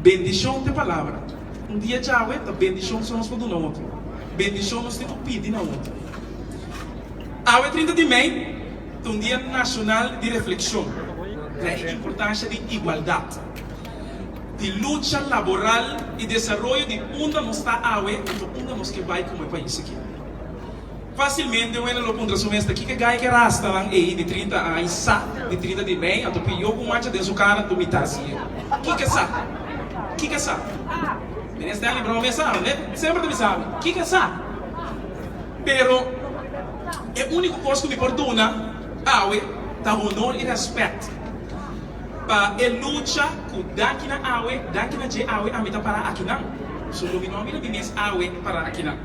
Bendishon ta e palabra. Un dia djawe ta bendishon so nos por duna otro. Bendishon nos tin ku pidi na otro. Awe 30 di mei ta un dia nashonal di reflekshon na e importansha di igualdat, di lucha laboral i desaroyo di unda nos ta awe anto unda nos ke bai komo e pais aki. Fásilmente un hende lo puntra su mes ta kiko e gai ke rastanan ei di 30 aña sa di 30 di mei anto pió ku mancha den su kara anto mitar siegu. Kiko e sa? Kiko e sa? Meneer Stanley Brown mes sa, ne? Semper ta bisa mi, kiko e sa? Pero e úniko kos ku mi por duna awe ta honor i rèspèt pa e lucha ku danki na awe, danki na dje awe ami ta pará akinan. So lo mi no a mira mi mes awe pará akinan.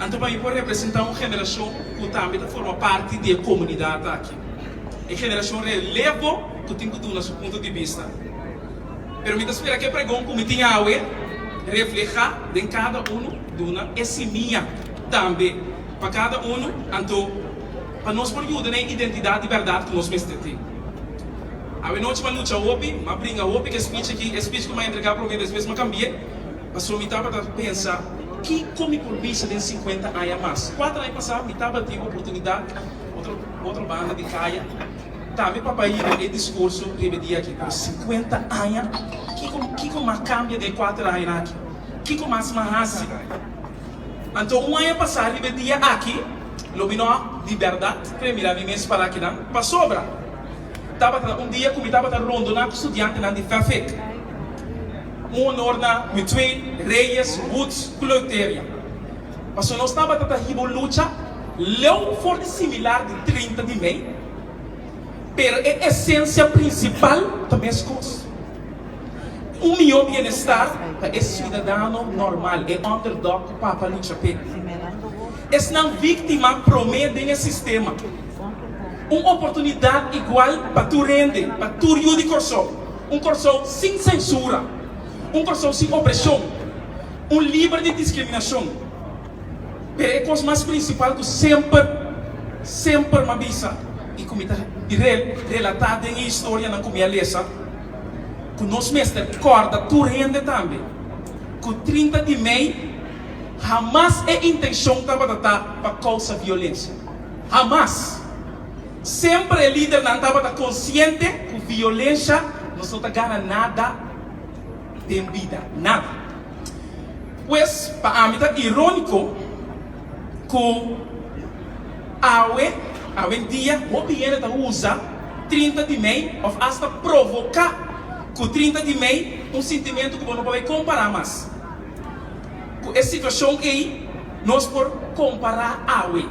Anto pa mi por representá un generashon ku tambe ta forma parti di e komunidat aki. E generashon relevo ku tin ku duna su punto di bista. Pero mi ta spera ku e pregon ku mi tin awe reflehá den kada unu, duna e simia tambe pa kada unu, anto pa nos por yuda na e identidat di bèrdat ku nos mester tin. Awe nochi m'a lucha hopi, m'a bringa hopi ku e speech aki, e speech ku m'a entregá promé despues m'a kambi'é, pasobra mi tabata pensa kiko mi por bisa den sinkuenta aña mas. Kuater aña pasá mi tabatin oportunidat otro otro banda di kaya. Tambe papa hiba e discurso riba e dia aki, pero 50 aña? Kico, kico mas cambia den e cuater añanan aki? Kico mas m'a haci? Anto un aña pasa riba e dia aki, lo mi no a, di berdad, cree mira mi mes para akinan, pasobra tabata un dia cu mi tabata rondona cu studiantenan di FEFEK. Un honor na Mutueel, Reyes, Woods cu Leuteria. Pasobra nos tabata ta hiba un lucha leu for di similar di 30 di mei. Pero e esensia prinsipal ta meskos. Un mihó bienestar pa e siudadano normal, e underdog ku papa lucha p'e. Esnan víktima promé den e sistema. Un oportunidat igual pa tur hende, pa tur yu di Kòrsou. Un Kòrsou sin sensura. Un Kòrsou sin opreshon. Un liber di diskriminashon. Pero e kos mas prinsipal ku semper, semper m'a bisa i ku mi ta relatá den e historianan ku mi a lesa, ku nos mester kòrda tur hende tambe ku 30 di mei hamas e intenshon tabata ta pa kousa violensia. Hamas! Semper e lidernan tabata konsiente ku violensha nos no ta gana nada den bida, nada. Pues, pa ami ta iróniko ku awe, awendia, hopi hende ta usa 30 di mei òf asta provoká ku 30 di mei un sintimentu ku bo no por bai kompará mas. Ku e situashon ei nos por kompará awe.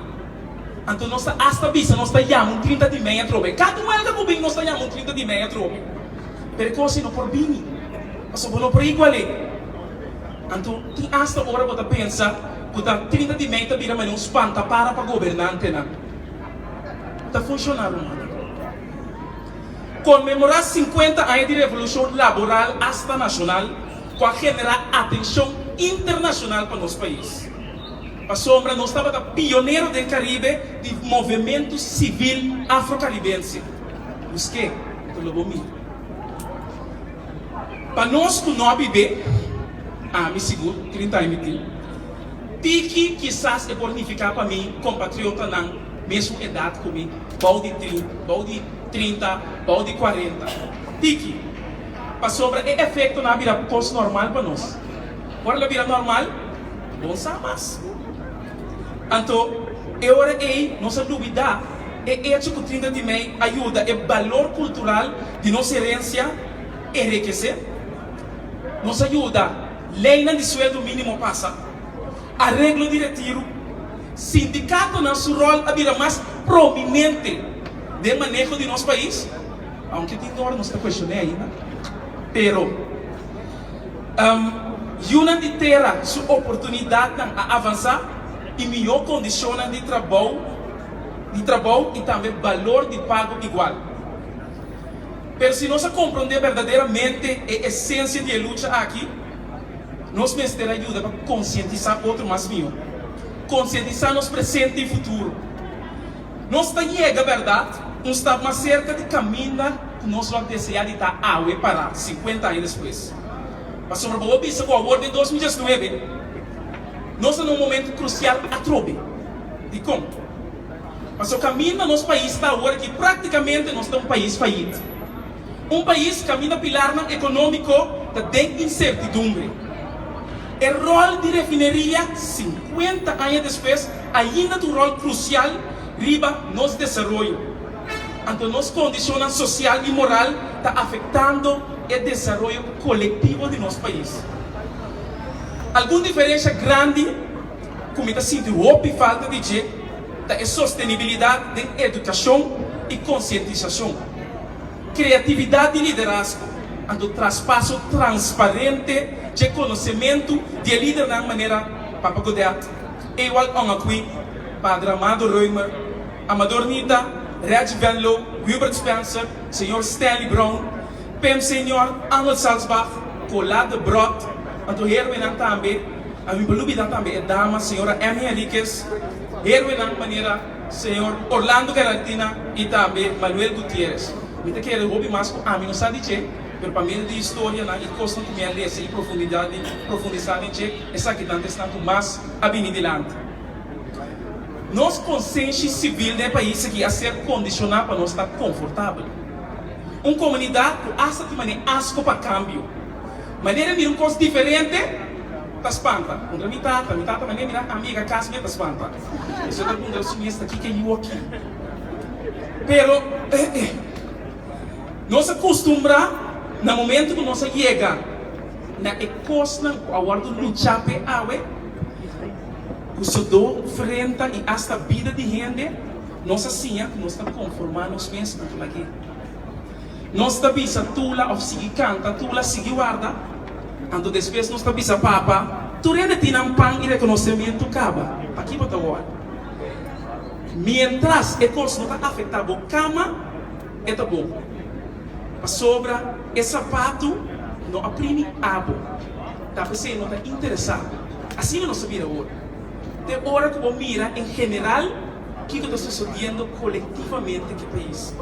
Anto nos ta asta bisa nos ta yama un 30 di mei atrobe. Kada welga ku bin nos ta yama un 30 di mei atrobe. Pero e kos ei no por bini, pasobra bo no por igual'é. Anto tin asta ora bo ta pensa ku ta 30 di mei ta bira manera un spantapara pa gobernantenan. Ta funshoná, rumannan. Konmemorá 50 aña di revolushon laboral asta nashonal ku a generá atenshon internashonal pa nos pais. Pasobra nos tabata pionero den Karibe di movementu sivil afrokaribense. Busk'é, anto lo bo mira. Pa nos ku no a bib'é, ami sigur, 30 aña mi tin, tiki kisas e por nifiká pa mi kompatriotanan mesun edat ku mi, bou di bou di 30, bou di 40. Tiki. Pasobra e efektonan a bira kos normal pa nos. Ora el a bira normal, bon sa mas. Anto, e ora ei nos a lubidá e echo ku 30 di mei a yuda e balor kultural di nos herensia enrekesé. Nos a yuda leinan di sueldo mínimo pasa, areglo di retiru, sindikatonan su ròl a bira mas prominente den maneho di nos pais, aunke tin ora nos ta kuestion'é ainda, pero. Yunan di tera su oportunidatnan a avansá i mihó kondishonnan di trabou di trabou i tambe balor di pago igual. Pero si nos a komprondé berdaderamente e esensia di e lucha aki, nos mester a yuda pa konsientisá otro mas mihó, konsientisá nos presente i futuro. Nos ta yega bèrdat un stap mas serka di kaminda. ku nos lo a deseá di ta awe pará 50 aña despues. Pasobra bo por bisa ku awor den 2019 nos ta na un momento krusial atrobe. Dikon? Pasobra kaminda nos pais ta awor aki práktikamente nos ta un pais fayit. Un pais kaminda pilarnan ekonómiko ta den insertidumbre. E ròl di refineria 50 aña despues ainda ta un ròl krusial riba nos desaroyo. Anto nos kondishonnan sosial i moral ta afektando e desaroyo kolektivo di nos pais. Algun diferensha grandi ku mi ta sinti hopi falta di dje ta e sostenibilidat den edukashon i konsientisashon, kreatividat di liderazgo, anto traspaso transparente dje konosementu di e lidernan manera Papa Godett, Ewald Ongakui, Padre Amado Römer, Amador Nita, Reggie Venlo, Hubert Spencer, Señor Stanley Brown, Pim Senior, Angel Salzbach, Cola de Brot, anto héroenan tambe, a mi por lubida tambe e dama Señora Emmy Henriquez, héroenan manera Señor Orlando Gerardina y tambe Manuel Gutierrez. Mi ta kere hopi mas ku ami no sa di dje, pero pa medio di historianan y kosnan ku mi a lesa y profundidad di profundisa den dje, esakinan ta esnan ku mas a bini dilanti. Nos konsenshi sivil den e pais aki a ser kondishoná pa nos ta konfortabel. Un komunidat ku asta tin manera asko pa kambio. Manera mira un kos diferente ta spanta. Puntra mi tata, mi tata manera mira ami yega kas mi ta spanta. Esei ta puntra su mes ta kiko e yu aki. Pero nos a kustumbrá na momento ku nos a yega na e kosnan ku a wòrdu luchá p'e awe. Ku sodó, frenta i asta bida di hende, nos a siña ku nos ta konformá nos mes ku lag'é. Nos ta bisa Tula òf sigui kanta Tula sigui warda, anto despues nos ta bisa Papa, tur hende tin nan pan i rekonosementu kaba, paki bo ta wòrdu? Miéntras e kos no ta afektá bo kama, e ta bon. Pasobra e sapatu no a primi abo, ta p'esei no ta interesá. Asina nos ta bira awor. Te ora ku bo mira en general kiko ta sosodiendo kolektivamente ku e pais.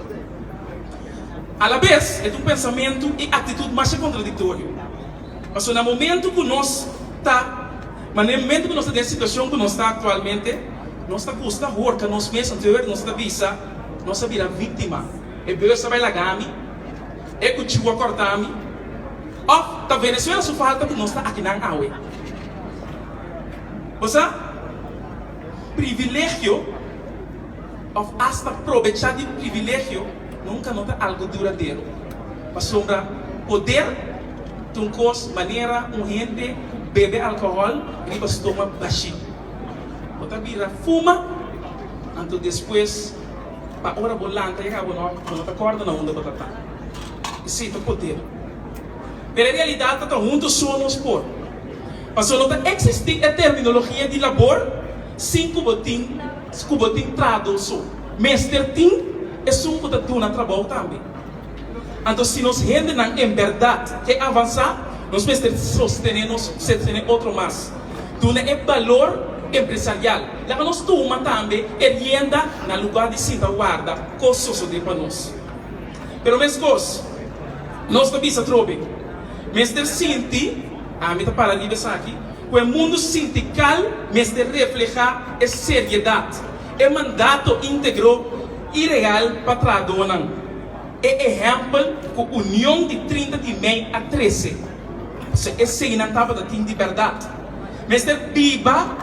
Alabes e ta un pensamentu i aktitut masha kontradiktorio. Pasobra na momentu ku nos ta, ma na e momentu ku nos ta den e situashon ku nos ta aktualmente, nos ta gusta horka nos mes, anto e nos ta bisa nos a bira víktima. E bus a bai laga mi, e kuchiu a kòrta mi. Òf ta Venezuela su falta ku nos ta akinan awe? Bo sa, privilegio òf asta probechá di privilegio nunka no ta algu duradero. Pasobra poder ta un kos manera un hende ku bebe alkohòl riba stoma bashí. Bo ta bira fuma, anto despues pa ora bo lanta yega bo no ta kòrda na unda bo ta ta. Esei ta poder. Pero e realidat ta ta huntu so nos por. Pasobra no ta eksistí e terminologia di labor sin ku bo tin ku bo tin trahadó so. Mester tin esun ku ta duna trabou tambe. Anto si nos hendenan en bèrdat ke avansá, nos mester sostené nos sostené otro mas. Duna e balor empresarial. Laga nos tuma tambe e rienda na lugá di sinta warda kos sosodé pa nos. Pero meskos, nos ta bisa atrobe, mester sinti, ami ta para riba esaki, ku e mundu sindikal mester reflehá e seriedat, e mandato íntegro i real pa trahadónan, e ehèmpel ku Union di 30 di mei a trese. Pasobra eseinan tabata tin di bèrdat. Mester biba.